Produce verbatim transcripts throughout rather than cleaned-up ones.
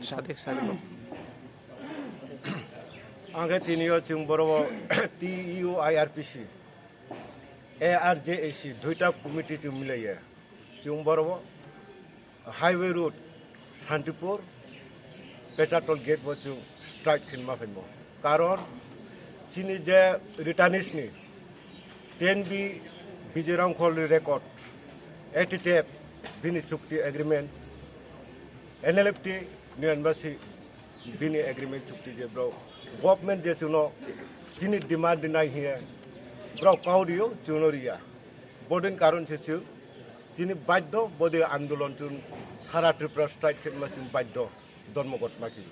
Sadik, sadik. Ang khe tini yo chung boro wo T U I R P C, A R J A C, duita committee chung milai ye. Chung boro wo highway road, Santipur, Pecharthal gate wo chung strike khe ma phaimo. Karon, chini je returnees ni, ten B Bijay Rangkhol ni record, A T T F, bini chukti agreement, N L F T, Niyan Basi, bini agreement chukti je brao, government je chung no chini demand nai hing ye, brao kau ri ou, chung no ri ya. Bodei ni karon se chung, chini baddo, bodei andolon chung sara Tripura strike khe ma chung baddo, Dharmagat ma khe.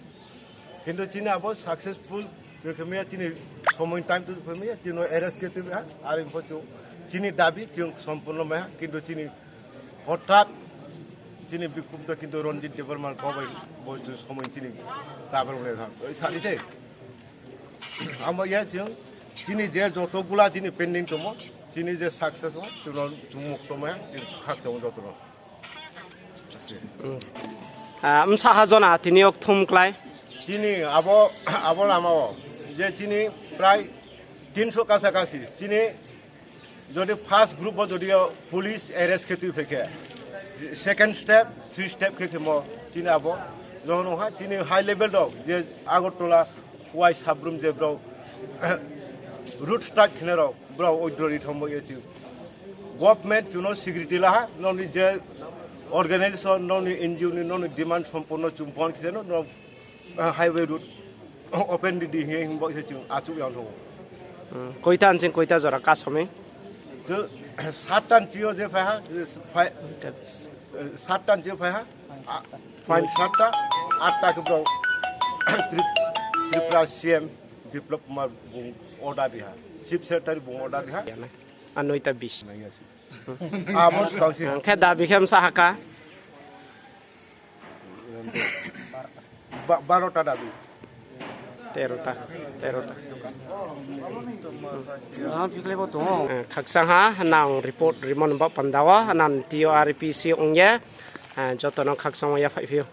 Kintu chini abo successful, chung khe mai ya chini somoi time to khe mai ya, chung no arrest khe tui ha, are pho chung, chini dabi chung sompurno mai ha, kintu chini hothat, chini bikhupto kintu Ranjit Debbarma kau bai bo chung somoi chini kabar le ha. Oi sari se. Amo ya chung, chini je joto bula chini pending tongmo, chini je success o, chung no chung mukto mai ha, chung khakchang joto no. Ah, bsa ha jona tini yo kthum klái. Chini abo, abo lama o, je chini prai tinso kasa kasi, chini jodi first group bo jodi yo police arrest khe tui phai khe, second step, three step khe khemo, chini abo, johono ha, chini high level rao, je Agartala, Khowai Sabrum je brao, route strike khenai rao, brao withdraw ri thangmo ye chung. Government chung no security la ha, nrao ni je organization, nrao ni N G O ni, nrao ni demand sompurno chung bon khe no, nrao, ah, highway route open di di hing ye hing bo se chung achouh yang tho. Hmm, koita nching koita jora kasomai? Chung sat ta nching yo je phai ha, phai, eh, sat ta nching yo phai ha, ah, phai sat ta, aat ta khe brao Trip-, Tripura C M Biplab Kumar bung order ri ha, Chief Secretary bung order ri ha. Anoi ta bis. Abo skang se. Ang khe dabi khe bsa ha kha? Ba-, baro ta dabi. Tero ta, tero ta. Ah, khakchang ha, nang report rimo ni baoh panda wo, nang T U R P C ong ye, ah, joto no khakchang wo yaphaih phi ou.